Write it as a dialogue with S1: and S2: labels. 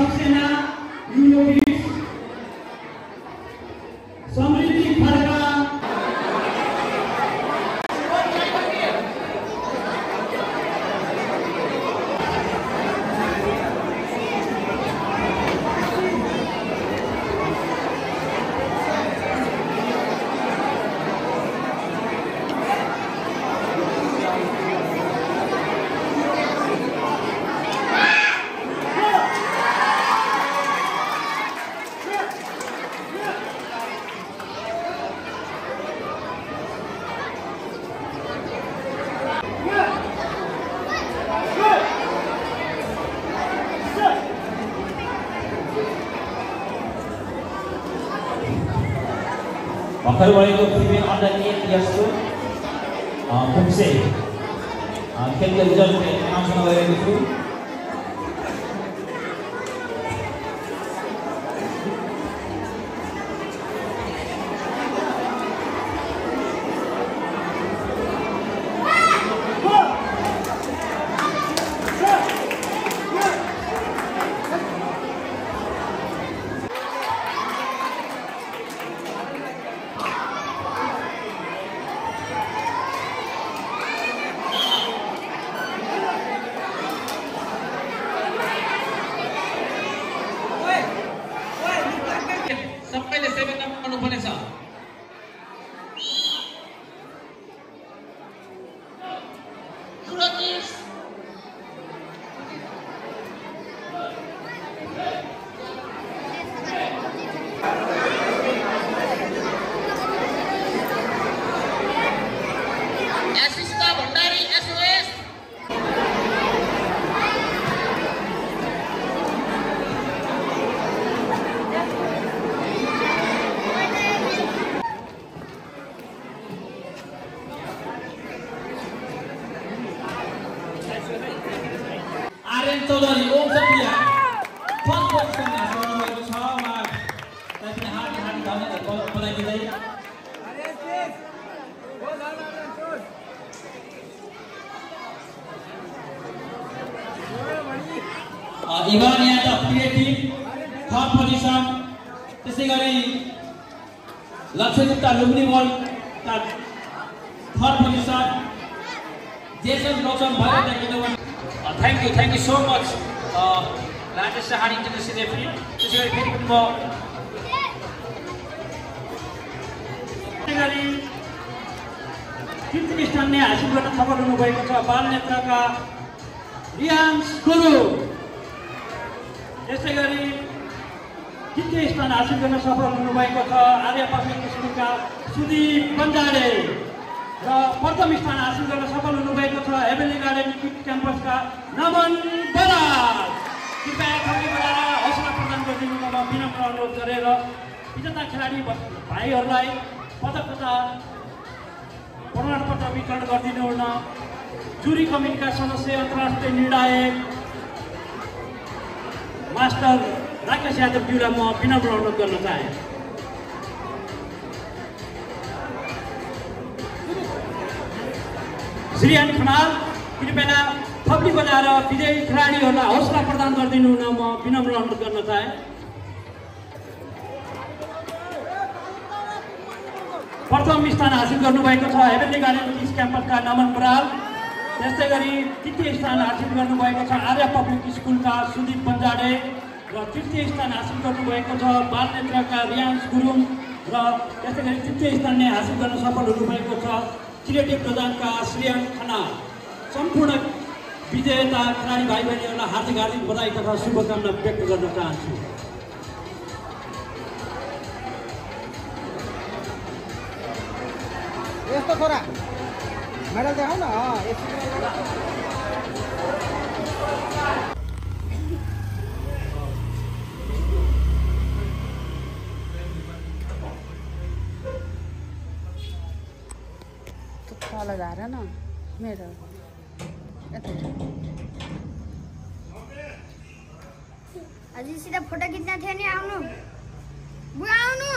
S1: सक्सेना युनिभिस समृद्धि खड्का भर्खर भएको female under 8 इयर्सको पुम्से खेलको रिजल्ट एनाउन्स गर्न गइरहेको छु। सबैले 7 नम्बर गर्नुपर्नेछ। आर्यन चौधरी ओम सपिया फर्स्ट पोजिसन हासिल गर्नुभएको छ। उहाँ पनि हार्दिक धन्यवाद बधाई दिँदै Ivan Yadav creative third position. त्यसै गरी लक्ष्य गुप्ता लुम्बिनी बलका third position. Jason Gautam Bhagat Thank you so much, Rajesh Sahani International Referee. त्यसै गरी फेरि पनि म तृतीय स्थान हासिल गर्न सफल हुनुभएको छ बाल नेत्रका रियान्स गुरुङ। त्यसै गरी तृतीय स्थान हासिल गर्न सफल हुनुभएको छ आर्य पब्लिक स्कुलका सुदीप बन्जारे र प्रथम स्थान हासिल गर्न सफल हुनुभएको छ हेभेली गार्डन क्याम्पसका नमन बराल। कृपया थपी बढाएर हौसला प्रदान गरिदिनु म विनम्र अनुरोध गरेर विजेता खेलाडी भाइहरूलाई पदक तथा प्रमाणपत्र वितरण गरिदिनु हुन जुरी कमिटीका सदस्य अन्तर्राष्ट्रिय निर्णायक मास्टर राकेश यादवज्यूलाई म विनम्र अनुरोध गर्न चाहे। श्रीयान खनाल कृपया थप्ली बजाएर विजयी खेलाडीहरूलाई हौसला प्रदान गरिदिनु हुन म विनम्र अनुरोध गर्न चाहे। प्रथम स्थान हासिल गर्नुभएको छ हेभेली गार्डन क्याम्पसका नमन बराल। त्यस्तै गरी तृतीय स्थान हासिल गर्नुभएको छ आर्य पब्लिक स्कुलका सुदीप बन्जाडे र तृतीय स्थान हासिल गर्नुभएको छ बाल नेत्रका रियान्स गुरुङ र त्यस्तै गरी तृतीय स्थान हासिल गर्न सफल हुनुभएको छ क्रिएटिभ प्रधानका श्रीयान खनाल। सम्पूर्ण विजेता खेलाडी भाइ बहिनीहरूलाई हार्दिक बधाई तथा शुभकामना व्यक्त गर्न चाहन्छु।
S2: यस्तो छोरा मेडल देखाउ न। लगा रहा ना मेरा
S3: अजी सीधा फोटो खिच्न थियो नि आउनु बुवा आउनु।